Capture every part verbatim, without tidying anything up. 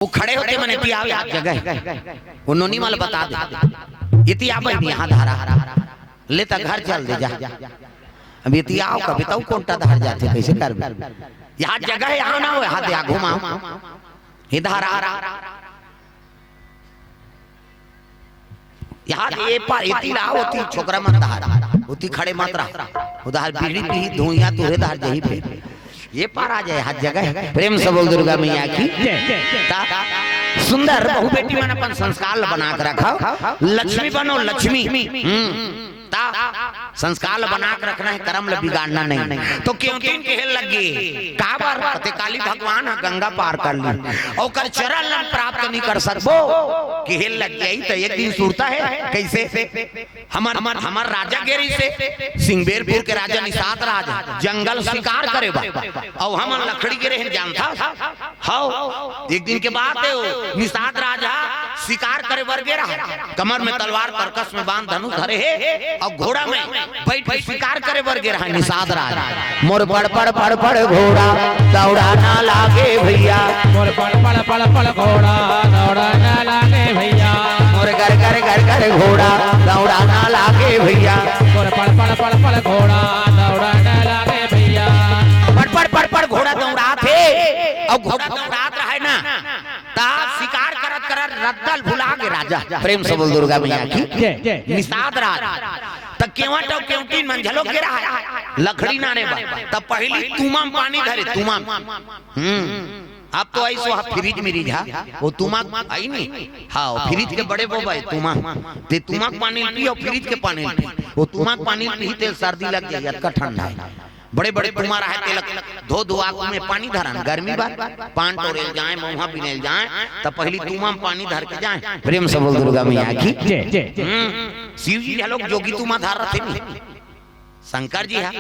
वो खड़े होते मन एती आवे, हाथ जगह हे। वो नोनी वाला बता दे, एती आ बहिनी, यहाँ धारा, ले त घर चल दे जा। अब एती आओ कभी तऊ कोंटा धार जाथे, कैसे करबे? यहाँ जगह हे, यहाँ ना हो, यहाँ दे, घुमाओ, इधर आ। यहाँ ये पार एती ला, ओती छोकरा मत धार, ओती खड़े मत रहा, उधार बीड़ी पी, धुइयां तुरे धार जही पे, ये पार आ जाए, हाथ जगह हे। प्रेम से बोल दुर्गा मैया की। ता सुंदर बहू बेटी मन अपन संस्कार ल बना के रखव, लक्ष्मी बनो, लक्ष्मी। हम्म, ता संस्कार ल बना के रखना हे, करम ल बिगाड़ना नहीं। तो केवटिन कहे लगे, काबर? कथे काली भगवान ह गंगा पार कर ली, ओकर चरण ल प्राप्त नहीं कर सकबो, कहे लग जाई त एक दिन सुरता हे। कैसे? हमर, हमर, हमर राजा गे रहिसे, सिंगबेरपुर के राजा निषाद राज, जंगल शिकार करे बर, अउ हमन लकड़ी गे रहेन, जानथस? हव, एक दिन के बात हे, वो निषाद राज ह शिकार करे बर गे रहा, कमर में तलवार, तरकस में बांध, धनुष धरे हे, अउ घोड़ा में बैठ के शिकार करे बर गे रहा निषाद राज। मोर पड़ पड़ पड़ पड़ घोड़ा दौड़ा ना लागे भैया। मोर पड़ पड़ पड़ पड़ घोड़ा दौड़ा ना लागे भैया। मोर गर गर गर गर घोड़ा दौड़ा ना लागे भैया। मोर पड़ पड़ पड़ पड़ घोड़ा दौड़ा ना लागे भैया। पड़ पड़ पड़ पड़ घोड़ा दौड़ात हे, अउ घोड़ा दौड़ात रहे ना, ता शिकार करत करत रद्दा ल भुला गे राजा। प्रेम से बोल दुर्गा मैया की। जय, जय, जय। निषाद राज। त केवट अउ केवटिन मन घलो गे रहा हे लकड़ी लाने बर। त पहिली तुमा म पानी धरे, तुमा म। हम्म। अब तो अइसे हा फ्रिज मिरिज हा, वो तुमा म आई नी। हाँ, वो फ्रिज के बड़े बोबा हे तुमा म। ते तुमा म पानी ल पी अउ फ्रिज के पानी ल पी। वो तुमा म पानी ल पी, ते ल सर्दी लग जाही, अतका ठंडा हे। बड़े बड़े तुमा रहे, तेला धो धुआ के ओमे पानी धरन, गर्मी बर पान टोरे ल जाए, मउहा बीने ल जाए, त पहिली तुमा म पानी धर के जाए। प्रेम से बोल दुर्गा मैया की। जय, जय, जय। हम्म, शिव जी घलोक जोगी तुमा धर रथे नी। शंकर जी हा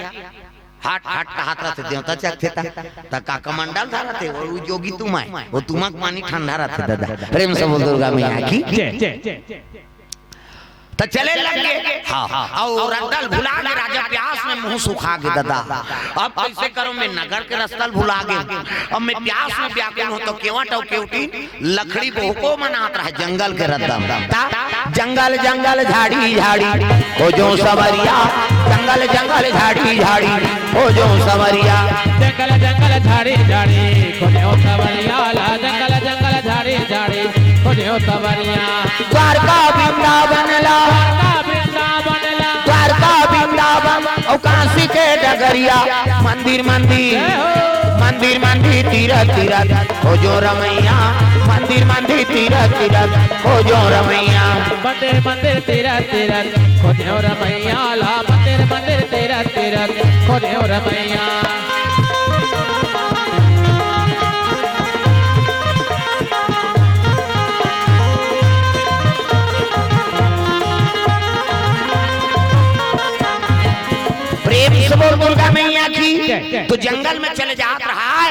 हाट हाट कहत रथे, देवता चघथे ता, त का कमंडल धर रथे, वो जोगी तुमा हे, वो तुमा के पानी ठंडा रथे दादा। प्रेम से बोल दुर्गा मैया की। जय, जय, जय। त चले लग गे। हाँ, हाँ। अउ रद्दा ल भुला गे राजा, प्यास में मुंह सुखा गे दादा। अब कैसे करो, मैं नगर के रस्ता ल भुला गे, अब मैं प्यास में व्याकुल हों। त केवट अउ केवटिन लकड़ी बोहको मनात रहे जंगल के रद्दा म। ता जंगल जंगल झाड़ी झाड़ी खोजों संवरिया, जंगल जंगल झाड़ी झाड़ी खोजों संवरिया। जंगल जंगल झाड़ी झाड़ी खोजों संवरिया ला, जंगल जंगल झाड़ी झाड़ी खोजों संवरिया। द्वारका वृंदावन ला, द्वारका वृंदावन ला, द्वारका वृंदावन अउ काशी के डगरिया। मंदिर मंदिर, जय हो। मंदिर मंदिर तीरथ तीरथ खोजों रमैया, मंदिर मंदिर तीरथ तीरथ खोजों रमैया। मंदिर मंदिर तीरथ तीरथ खोजों रमैया ला, मंदिर मंदिर तीरथ तीरथ खोजों रमैया। प्रेम से बोल दुर्गा मैया की। जय, जय। तो जंगल में चले जात रहा हे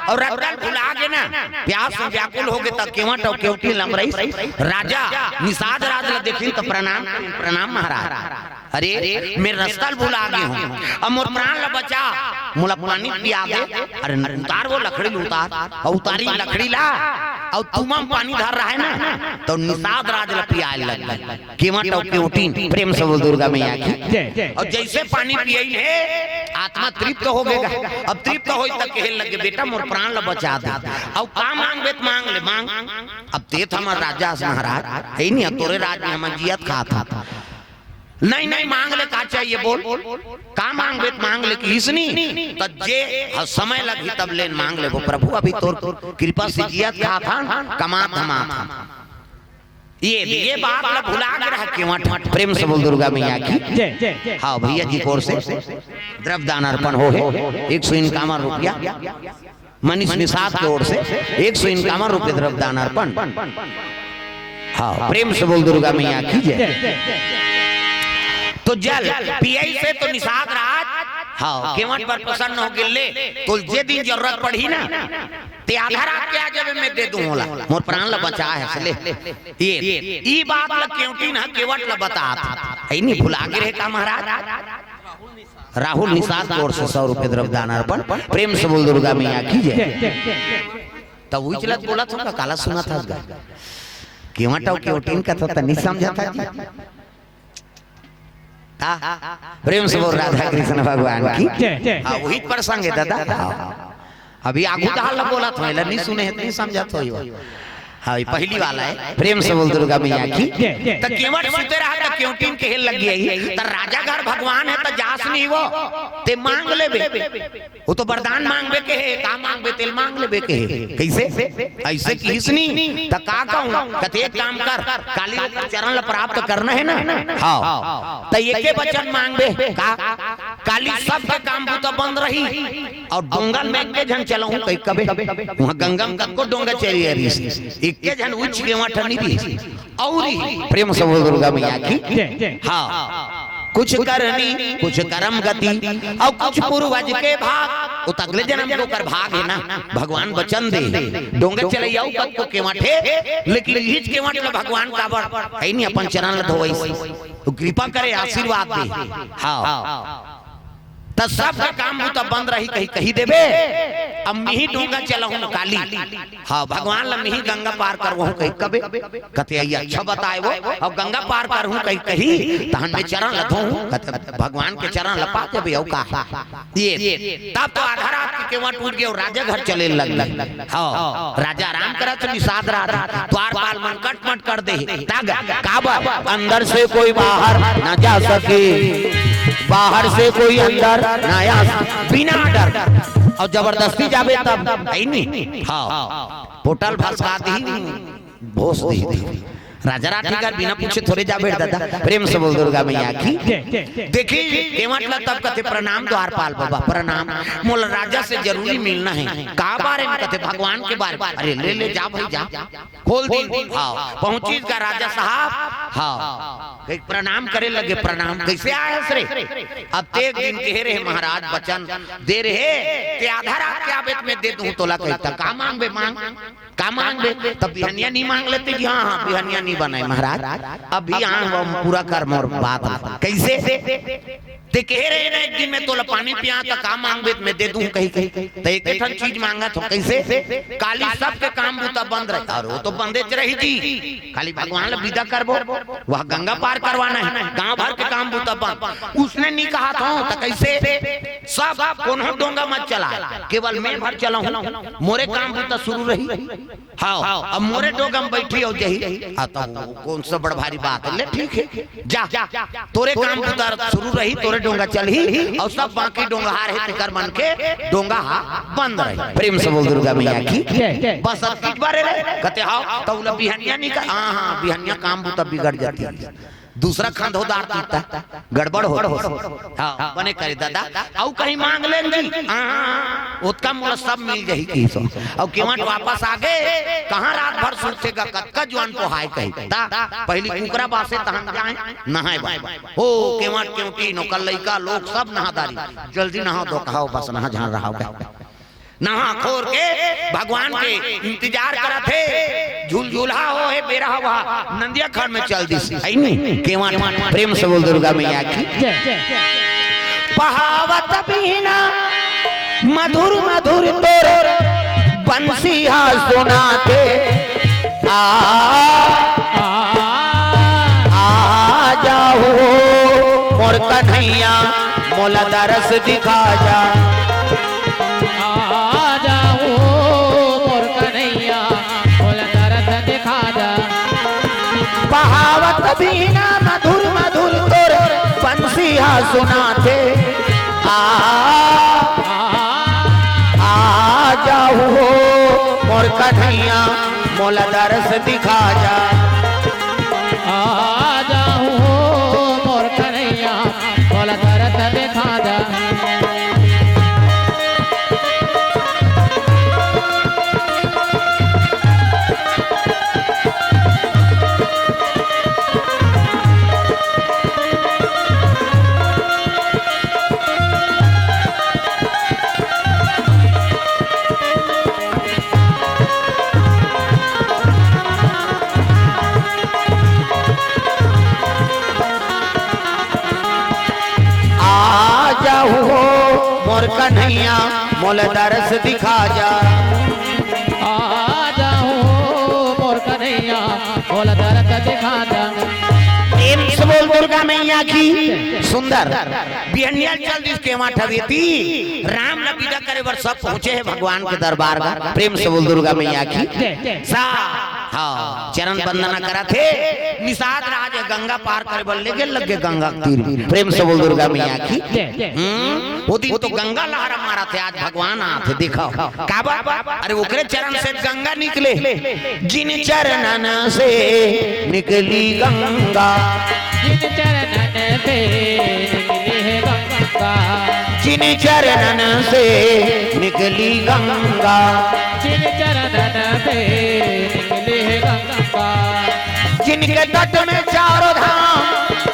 अउ रद्दा ल भुला गे ना, प्यास में व्याकुल हो गे, त केवट अउ केवटिन लमरइस। राजा निषाद राज ल देखिन त प्रणाम, प्रणाम महाराज। अरे, मैं रस्ता ल भुला गे हों, अब मोर प्राण ल बचा, मोला पानी पिया दे। अरे उतार वो लकड़ी ल उतार, अउ उतारिन लकड़ी ला, अउ तुमा म पानी धर रहे ना, त निषाद राज ल पियाए लग गे। केवट अउ केवटिन, प्रेम से बोल दुर्गा मैया की। जय, जय। अउ जइसे पानी पियइन हे, आत्मा तृप्त हो गे गा। अब तृप्त होइस त कहे लगे, बेटा मोर प्राण ल बचा दे, अउ का मांगबे त मांग ले, मांग। अब ते त हमर राजा हस महाराज, हे नी, तोरे राज में हमन जियत खात हन। नहीं, नहीं, मांग ले, का चाहिए बोल, का मांगबे त मांग ले, किहिस नी। त जे ह समय लगही तब ले मांग लेबो प्रभु, अभी तोर कृपा से जियत खात हन, कमात धमात हन। ये, ये बात ल भुला गे रहा केवट। प्रेम से बोल दुर्गा मैया की। जय, जय, जय। हाँ भैया जी की ओर से द्रव्य दान अर्पण हो हे, एक सौ इक्यावन रुपया। मनीष निषाद के ओर से एक सौ इक्यावन रुपये द्रव्य दान अर्पण। हाँ, प्रेम से बोल दुर्गा मैया की जय। तो जल पियई से तो निषाद राज, हाँ, केवट पर प्रसन्न हो गे, ले, तो जे दिन जरूरत पड़ही ना, ते आधा रात के आ जाबे, मैं दे दूं ओला, मोर प्राण ला बचा है, ले। ये, ई बात ला केवटिन हा केवट ला बतात है, नहीं भुला गे रहे का महाराज? राहुल निषाद की ओर से सौ रुपये द्रव्य दान अर्पण। प्रेम से बोल दुर्गा मैया की जय। त उहिच ल बोलत हंव का, काला सुनत हस गा? केवट अउ केवटिन कथव त नइ समझत हस जी। का? प्रेम से बोल राधा कृष्ण भगवान की। जय, जय, हाँ, जय। उहिच प्रसंग हे दादा। हाँ। अभी आगू डाहर ल बोलत हंव, एला नइ सुने हस, नइ समझत हस। हाँ, ये पहली वाला हे। प्रेम से बोल दुर्गा मैया की। जय, जय, त जय। केवट सुते रहय, त केवटिन कहे लग गे, त राजा घर भगवान हे, त जास नइ वो, तें मांग लेबे। वो तो वरदान मांगबे कहे, का मांगबे, तेला मांग लेबे कहे। कइसे? अइसे किहिस नी, त का कहूं? कथे, एक काम कर, काली ओकर चरण ल प्राप्त करना हे ना? हाँ। त एके बचन मांगबे, का? काली सबके काम बूता बंद रही अउ डोंगा ल मैं एके झन चलाहूं कहि कबे। उहां गंगा म कतको डोंगा चले रहिस, एके झन उहिच केवट नइ रहिस। अउ ही प्रेम से बोल दुर्गा मैया की। जय, जय। हाँ, कुछ करनी, कुछ करम गति, अउ कुछ पूर्वज के भाग। वो त अगले जनम के ओकर भाग हे ना, भगवान बचन दे हे। डोंगा चलइया अउ कतको केवट हे, लेकिन इहिच केवट ल भगवान काबर हे नी, अपन चरण ल धोवइस, वो कृपा करे, आशीर्वाद दे। हाँ। त सबका काम बूता बंद रही कहि, कहि देबे, अब मिही डोंगा चलाहूं काली। हाँ, भगवान ल मिही गंगा पार करवाहूं कहि कबे। कथे, "अई अच्छा बताय वो, अब गंगा पार करहूं कहि कही, तहन मैं चरण ल धोहूं।" कथे, "भगवान के चरण ल पा देबे, अउ का?" ये, तब तो आधा रात के केवट टूट गे अउ राजा घर चले लग गे। हाँ, राजा आराम करत, निषाद रात, द्वारपाल मन कट मट कर दे। तग काबर? अंदर से कोई बाहर ना जा सके, बाहर से कोई अंदर ना आ सके, बिना डर। अउ जबरदस्ती जाबे तब, हे नी? हाँ, पोटल भसका दिही, भोस दिही। राजा राठी घर बिना पूछे थोरे जाबे दादा। प्रेम से बोल दुर्गा मैया की। देखी, केवट ल तब कथे, "प्रणाम द्वारपाल बाबा, प्रणाम। मोला राजा से जरूरी मिलना हे।" "का बारे म?" कथे, "भगवान के बारे म।" "अरे ले, ले, जा भाई, जा।" खोल दिन। हाँ, पहुंचिस गा राजा साहब। हाँ, कहि प्रणाम करे लगे, "प्रणाम, कइसे आय हस रे?" "अब ते एक दिन कहे रहे महाराज, बचन दे रहे, तें आधा रात के आबे त मैं दे दूं तोला," कहिस। "त का मांगबे मांग, का मांगबे?" "त बिहनिया नइ मांग लेते?" "जी हाँ, हाँ, बिहनिया नइ बनय महाराज, अभी आय हंव, पूरा कर मोर बात।" "कइसे?" "तें कहे रहे ना एक दिन मैं तोला पानी पियाहूं त का मांगबे त मैं दे दूं कहि कही, त एक ठन चीज मांगत हंव।" "कइसे?" "काली सबके काम बूता बंद रही।" "अरे वो तो बंदेच रही जी, खाली भगवान ल बिदा करबो, वह गंगा पार करवाना हे, गांव भर के काम बूता बंद।" "उसने नइ कहत हंव, त कइसे?" "सब कोनो डोंगा मत चला, केवल मैं भर चलाहूं, मोरे काम बूता शुरू रही।" हाँ, अब मोरे डोंगा म बइठही अउ जही। हाँ, त कोन सा बड़ भारी बात हे, ले ठीक हे, जा, तोरे काम बूता शुरू रही, तोरे डोंगा चलही, अउ सब बाकी डोंगहार हे, तेकर मन के डोंगा हा बंद रही। प्रेम से बोल दुर्गा मैया की। जय, जय। बस अतकिच बारे रे, कथे, "हाँ, त ओला बिहनिया निकाल।" "हाँ, हाँ, बिहनिया काम बूता बिगड़ जाही।" दूसरा खंधोदार तीता गड़बड़ हो। हाँ, बने करे दादा। अउ कहीं मांग लेंगी, हाँ, ओतका मोला सब मिल जाही कहिस। अउ केवट वापस आ गे, कहाँ रात भर सुतथे गा, कतका जुआन पोहाय कही। त पहिली कुकरा बासे तहन जाय, नहाय बर। हो, केवट केवटी नोकर लइका लोग सब नहा डारिस। "जल्दी नहाव धोव," कहाव, "बस नहा झन रहव गा।" नहा खोर के भगवान के इंतजार करत हे, झुलझुलहा हो हे बेरा हवा, नंदिया खन में चल दिस। हे नी? केवट, प्रेम से बोल दुर्गा मैया की। जय, जय, जय। पहावत बीना मधुर मधुर तोर बंसी हा सुनाथे। आ, आ, आ जाहू मोर कन्हैया, मोला दरस दिखा जा। आ जाहू मोर कन्हैया, मोला दरस दिखा जा। पहावत बीना मधुर मधुर तोर बंसी हा सुनाथे। आ, आ, आ जाहू मोर कन्हैया, मोला दरस दिखा जा। आ जाहू मोर कन्हैया, मोला दरस दिखा जा। आ जाहू हो मोर कन्हैया, मोला दरस दिखा जा। आ दरस दिखा दा। प्रेम से बोल दुर्गा मैया की। सुंदर। बिहनिया चल दिस केवट हवेती। राम ल बिदा करे बर सब पहुंचे हे भगवान के दरबार गा। प्रेम से बोल दुर्गा मैया की। सा, हाँ, चरण वंदना करत हे। निषाद राज गंगा पार करे बर लेगे लगे गंगा के तीर। प्रेम से बोल दुर्गा मैया की। हम्म, वो दिन तो गंगा लहरा मारत हे, आज भगवान आत हे, देखो। काबर? अरे ओकरे चरण से गंगा निकले। जिन चरणन से निकली गंगा। जिन चरणन से निकली है गंगा। जिन चरणन से निकली गंगा। जिन चरणन से निकली है गंगा। जिनके तट में चारों धाम,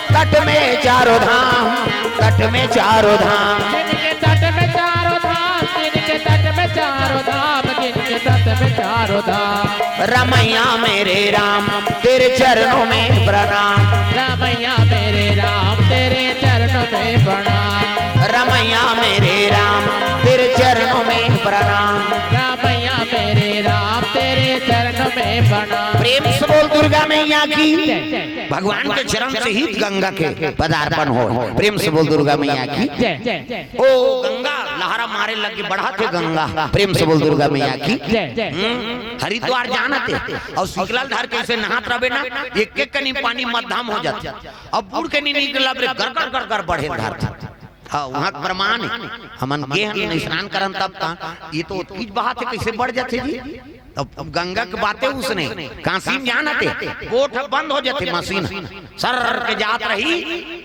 तट में चारों धाम, तट में चारों धाम। जिनके तट में चारों धाम, जिनके तट में चारों धाम, जिनके तट में चारों धाम। रमैया मेरे राम, तेरे चरणों में प्रणाम। रमैया मेरे राम, तेरे चरणों में प्रणाम। रमैया मेरे राम, तेरे चरणों में प्रणाम। रमैया मेरे राम, तेरे चरणों में प्रणाम। प्रेम से बोल दुर्गा मैया की। भगवान के चरण से ही गंगा के पदार्पण हो। प्रेम से बोल दुर्गा मैया की। ओ गंगा लहरा मारे लगे, बढ़त हे गंगा। प्रेम से बोल दुर्गा मैया की। हम्म, हरिद्वार जानत हे, अउ सिकला ल धर के अइसे नहात रहबे ना, एक एक कनी पानी मध्यम हो जाथे। अब बूड़ के नी निकलब रे, गरगर गरगर बढ़े ल धरथे। हाँ, वहाँ के प्रमाण हे। हमन गे हन स्नान करन तब का, ये तो ओतकीच बहाथे, कइसे बढ़ जाथे जी? अब, अब गंगा के बाते उसने, काशी में जानत हे, गोठ बंद हो जाथे, मशीन सर के जात रही,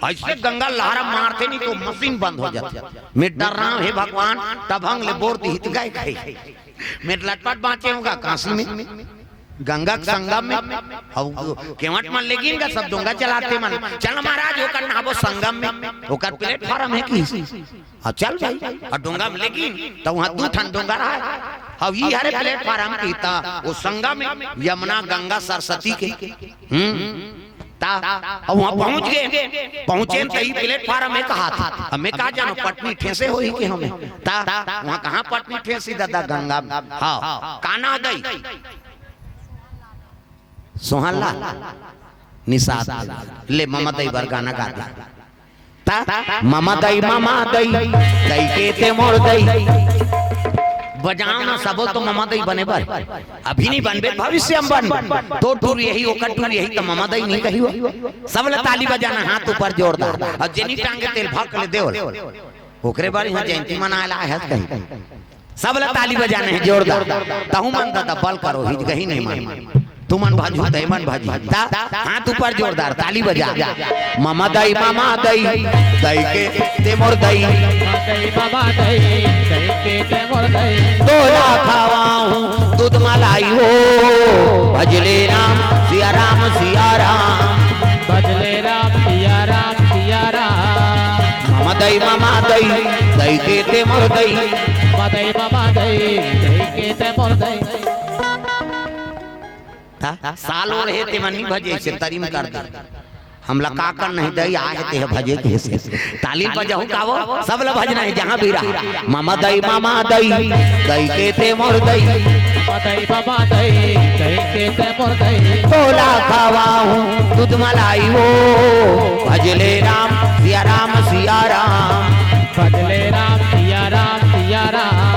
अइसे गंगा लहरा मारथे नी तो मशीन बंद हो जाथे। मैं डर रहा हूँ, हे भगवान, तभंग ले बोर दिहित गए गए। मैं लटपट बाँचे हूँ गा काशी में, गंगा के संगम में। अब केवट मन लेगिन गा, सब डोंगा चलाथे मन, चल महाराज, ओकर नहाबो संगम में, ओकर प्लेटफार्म हे कि। हाँ, चल भाई। अउ डोंगा में लेगिन, त उहाँ दू ठन डोंगा रहय। अब ई हरे प्लेटफार्म की, त ओ संगम में यमुना, गंगा, सरस्वती के। हम्म। ता, अब उहाँ पहुँच गे, पहुँचे त ई प्लेटफार्म में कहा था। अब मैं का जानों, पटनी ठेसे होही कि हमें। ता, उहाँ कहाँ पटनी ठेसी दादा, गंगा में। हाँ, का नाव दई? सोहन लाल, निषाद, ले ममा दई बर गाना गा दे। ता, ममा दई, ममा दई, दई के ते मोर दई। बजाओ ना सबो तो ममा दई बने बर। अभी नहीं बनबे, भविष्य में बनबे। तो टूर यही, ओकर टूर यही, तो ममा दई नहीं कही हो। सब ला ताली बजाना, हाथ ऊपर जोरदार। अउ जेनी टांगे तेल भाग ले देवल। ओकरे बर इहाँ जयंती मनाए ला आए हस कहीं। सब ला ताली बजाना हे जोरदार। तहु मन दादा बल करो, हिजगही नहीं मन। तुमन भाजू, तई मन भाजी। ता, हाथ ऊपर जोरदार, ताली बजा। ममा दई, ममा दई, दई के ते मोर दई। ममा दई, ममा दई, दई के ते मोर दई। तोला खवाहूँ दूध मलाई हो, भजले राम, सिया राम, सिया राम। भजले राम, सिया राम, सिया राम। ममा दई, ममा दई, दई के ते मोर दई। ममा दई, ममा दई, दई के ते मोर दई। ता, साल ओढ़ हे ते मन नी भजे, से तरीम कर दे। हमला का कर नहीं दई, आहे ते ह भजे के से। ताली बजाहू का वो, सब ला भजना हे जहाँ भी रहा। ममा दई, ममा दई, दई के ते मोर दई। ममा दई, ममा दई, दई के ते मोर दई। तोला खवाहूँ दूध मलाई वो, भजले राम, सिया राम, सिया राम। भजले राम, सिया राम, सिया राम।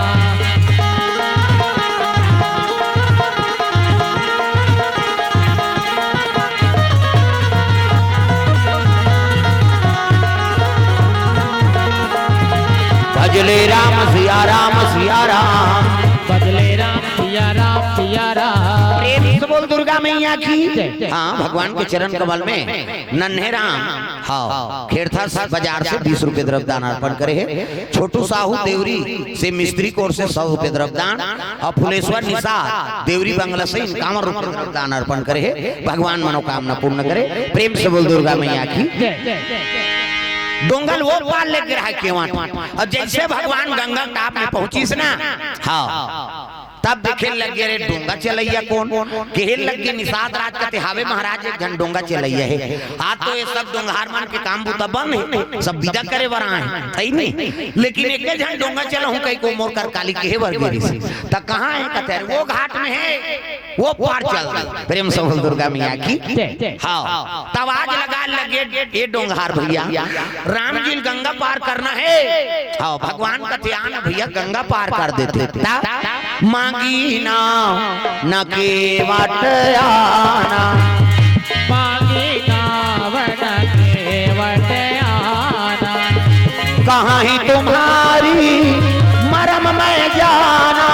भजले राम सिया राम सिया राम। भजले राम सिया राम सिया राम। प्रेम से बोल दुर्गा मैया की। जय, जय। हाँ, भगवान के चरण कमल में नन्हे राम, हाँ, खेड़था बाजार से बीस रुपए द्रव्य दान अर्पण करे हे। छोटू साहू देवरी से मिस्त्री कोर से सौ रुपए द्रव्य दान, अउ फुलेश्वर निषाद देवरी बंगला से इक्यावन रुपए द्रव्य दान अर्पण करे हे। भगवान मनोकामना पूर्ण करे। प्रेम से बोल दुर्गा मैया की। जय, जय, जय। डोंगा ल ओ पार ले गे रहय केवट। अउ जइसे भगवान गंगा टाप में पहुंचिस ना, हाँ, तब देखे लग गे, "अरे, डोंगा चलइया कोन?" कहे लग गे निषाद राज कथे, "हावे महाराज, एक झन डोंगा चलइया हे।" आज तो ये सब डोंगहार मन के काम बूता बंद हे, सब बिदा करे बर आए हे, हे नहीं? लेकिन एक झन डोंगा चलाहूं कहिके मोर कर काली कहे बर गे रिहिस। त कहाँ हे? कथे, "अरे, ओ घाट में हे।" वो पार चल दे। प्रेम से बोल दुर्गा मैया की। जय, जय। हाँ, तब आज लगा लगे ये डोंगहार भैया, राम जी गंगा पार करना है। हाँ, भगवान कथे आना भैया, गंगा पार कर देते। ता मांगी नाव न केवट आना। मांगी नाव न केवट आना। कहाँ ही तुम्हारी मरम मैं जाना।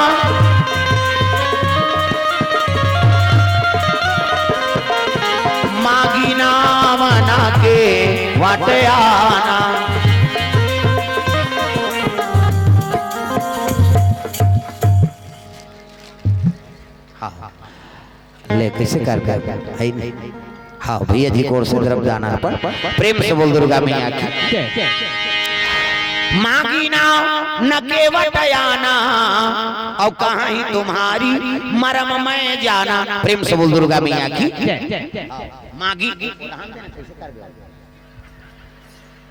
मांगी नाव न केवट आना। हाँ, हाँ। ले, कैसे कर, कर, है नहीं? हाँ, भैया जी की ओर से द्रव्य दान अर्पण। प्रेम से बोल दुर्गा मैया की। जय, जय। मांगी नाव न केवट आना, और कहाँ ही तुम्हारी मरम मैं जाना। प्रेम से बोल दुर्गा मैया की। जय, जय। मांगी,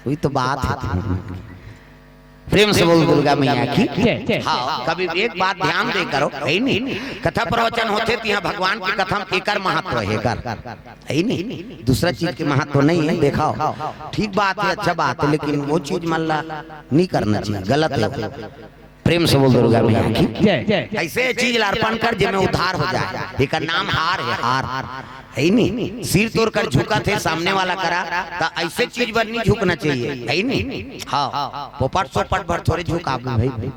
वही तो बात है। प्रेम से बोल दुर्गा मैया की। जय, जय। हाँ, कभी एक बात ध्यान दे करो, है नहीं? कथा प्रवचन होथे त इहाँ भगवान के कथा म एकर महत्व हे कर, है नहीं? दूसरा चीज के महत्व नहीं है, देखाव। ठीक बात है, अच्छा बात है, लेकिन वो चीज मन ला नहीं करना चाहिए, गलत है। प्रेम से बोल दुर्गा मैया की। जय, जय। ऐसे चीज ला अर्पण कर जेमे उद्धार हो जाए। एकर नाम हार है, हार। है नी? सिर तोर कर झुकत हे सामने वाला करा, त ऐसे चीज बर नहीं झुकना चाहिए, है नी? हाँ, पोपट सोपट बर थोड़े झुकाबे भाई।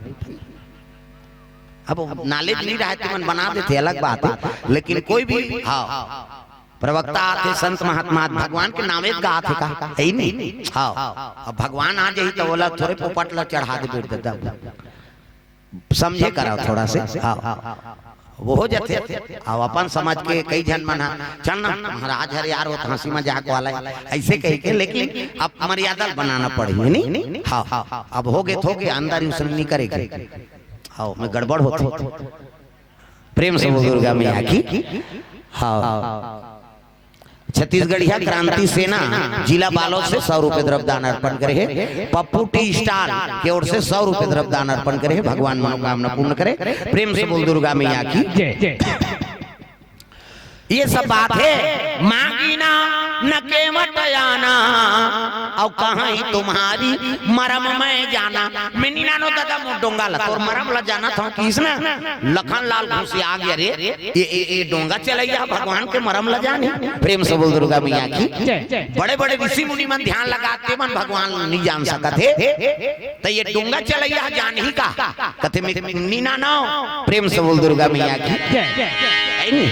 अब नॉलेज नहीं रहे त मन बना देथे, अलग बात है, लेकिन कोई भी, हाँ, प्रवक्ता आथे, संत महात्मा आथे, भगवान के नामे गाथे का, है नी? हाँ, अब भगवान आ जाही त ओला थोड़े पोपट ला चढ़ा दे बैठ देता। समझे करा थोड़ा से, हाँ, वो हो जाथे। अब अपन समझ के कई झन मन ह, "चल ना, महाराज हर यार, वो तो हंसी मजाक वाला है," ऐसे कह के, लेकिन अब मर्यादा बनाना पड़ही, नहीं? हाँ, अब हो गे, हो गे, अंदर ही उसने नहीं करेगी। हाँ, मैं गड़बड़ होथे। प्रेम से बोल दुर्गा मैया की। हाँ। छत्तीसगढ़िया क्रांति सेना जिला बालोद से सौ रुपए द्रव्य दान अर्पण करे हे। पप्पू टी स्टॉल के ओर से सौ रुपए द्रव्य दान अर्पण करे हे। भगवान मनोकामना पूर्ण करे। प्रेम से बोल दुर्गा मैया की। जय, जय। ये सब बात है, मांगी नाव न केवट आना, और कहाँ ही तुम्हारी मरम मैं जाना। मैं नहीं नानो दादा, मोर डोंगा ला, तोर मरम ला जाना था किस ना? लखन लाल घुसिया गया रे। ये, ये, ये डोंगा चलैया भगवान के मरम ला जाने। प्रेम से बोल दुर्गा मैया की। जय, जय। बड़े बड़े ऋषि मुनि मन ध्यान लगाते मन भगवान नहीं जान सकत हे। त ये डोंगा चलैया जान ही का? कथे में नी ना नाव। प्रेम से बोल दुर्गा मैया की। जय, जय। है नी?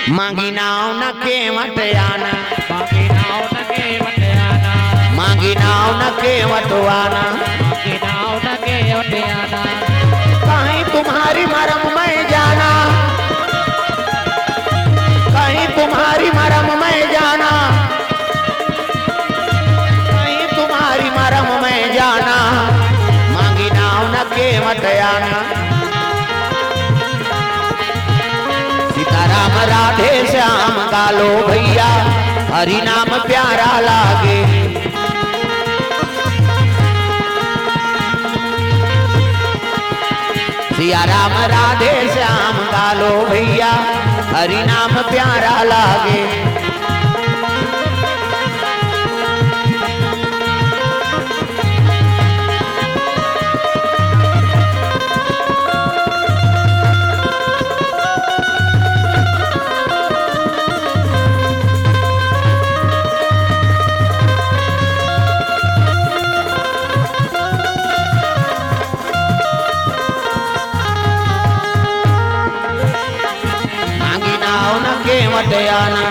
मांगी नाव न केवट आना। मांगी नाव न केवट आना। मांगी नाव न केवट आना। मांगी नाव न केवट आना। कहीं तुम्हारी मरम मैं जाना। कहीं तुम्हारी मरम मैं जाना। कहीं तुम्हारी मरम मैं जाना। मांगी नाव न केवट आना। सीताराम राधे श्याम गालो भैया, हरि नाम प्यारा लागे। सिया राम राधे श्याम गालो भैया, हरि नाम प्यारा लागे। मांगी नाव न केवट आना।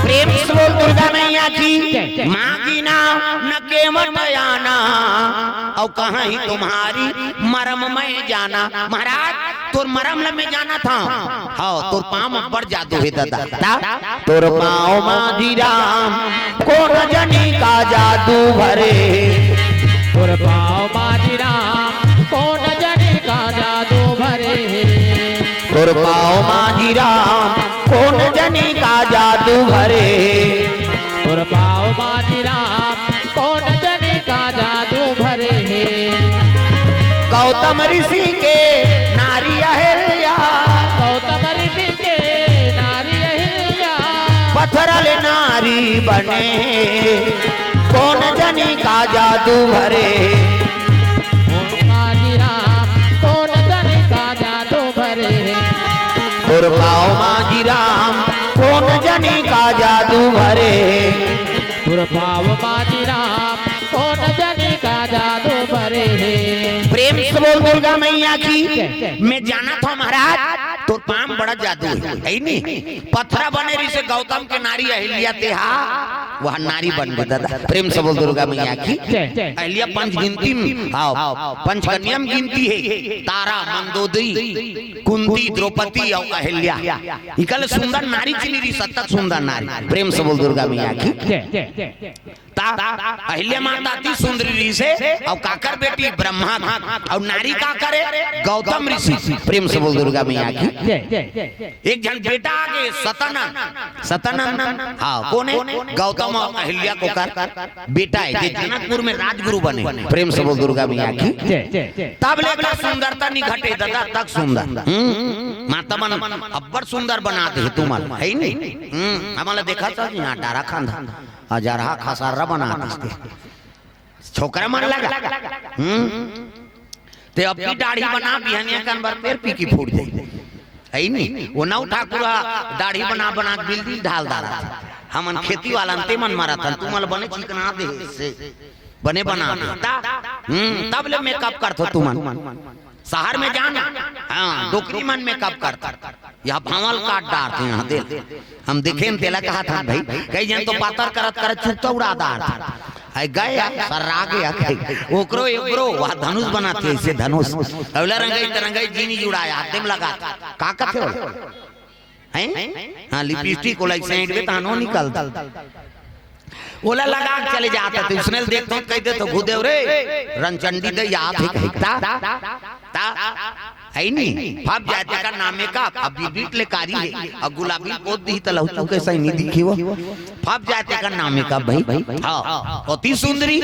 प्रेम से बोल दुर्गा मैया की। मांगी नाव न केवट आना, और कहाँ ही तुम्हारी मरम मैं जाना। महाराज, तोर मरम ल मैं जानत हंव। हाँ, तोर पाँव म बड़ जादू हे दादा। ता? तोर पाँव मांगी राम, कोन जनी का जादू भरे। तोर पाँव मांगी राम, कोन जनी का जादू भरे। तोर पाँव मांगी राम, कोन जनी का जादू भरे। तोर पाँव मांगी राम, कोन जनी का जादू भरे हे। गौतम ऋषि के नारी अहिल्या। सरल नारी बने, कोन जनी का जादू भरे। काजी राम, कोन जनी का जादू भरे। तोर पाँव माजी राम, कोन जनी का जादू भरे। तोर पाँव माजी राम, कोन जनी का जादू भरे। प्रेम से बोल दुर्गा मैया की। मैं जानत हँव महाराज, तोर पाँव म बड़ा जादू हे, हे नी? पथरा बने रहिसे गौतम के नारी अहिल्या, तेहा वह नारी बन गे दादा। प्रेम से बोल दुर्गा मैया की। अहिल्या पंच गिनती म, हाँ, पंचकन्या म गिनती हे। तारा, मंदोदरी, कुंती, द्रौपदी अउ अहिल्या। इँकर ले सुंदर नारी चिन्हे रहिस, अतका सुंदर नारी। प्रेम से बोल दुर्गा मैया की। त अहिल्या माता अति सुंदरी रहिसे, अउ काकर बेटी? ब्रह्मा। अउ नारी काकर ए? गौतम ऋषि। प्रेम से बोल दुर्गा मैया की। एक झन बेटा आगे सतानंद, सतानंद, हाँ, कोन ए? गौतम अउ अहिल्या के ओकर बेटा हे, जे जनकपुर म राजगुरु बने। प्रेम से बोल दुर्गा मैया की। तब ले एकर सुंदरता नइ घटे दादा, अतका सुंदर। हम्म, माता मन अब्बड़ सुंदर बना दे तुमन, हे नी? हम्म, हमन ला देखत हस इहाँ डारा खांधा, अजरहा खसर्रा बना दे। छोकरा मन लगा। हम्म। ते अबकी दाढ़ी बना, बिहनिया कन बर पेर पीकी फूट जाही। हे नी? ओ नौ ठाकुर ह दाढ़ी बना बना के बिल्डिंग ढाल डारत हे। हमन खेती वाला हन, ते मन मरत हन, तुमन ल बने चिकना दे हे, बने बना दे हे। त, हम्म, तब ले मेकअप करथो तुमन। शहर म जाना, हाँ, डोकरी मन मेकअप करथे। इहाँ भांवल काट डारथे, इहाँ दे। हम देखेन तेला कहत हन भई, कई झन तो पातर करत करत चुकता उड़ा डारथे। अइ गय, सर्रा गे, ओकरो, ओकरो, वह धनुष बनाथे, अइसे धनुष। अउ ओला रंगई त रंगई, जिनी जुड़ाय, हाथे म लगाथे। का कथे ओला? हैं? हाँ, लिपस्टिक ओला अइसे एंटबे, तहान ओ निकलथे। ओला लगा के चले जात हे, त उसने ल देखथों, कहि देथों, "भूदेव रे, रनचंडी दई आत हे," कहिके। त, त, हे नी? फब जाय तेकर नाम मेकअप, अब बिबिट ले कारी हे, अउ गुलाबी पोत दिही त लहुचू कइसे नइ दिखही ओ। फब जाय तेकर नाम मेकअप भई। हाँ, अति सुंदरी।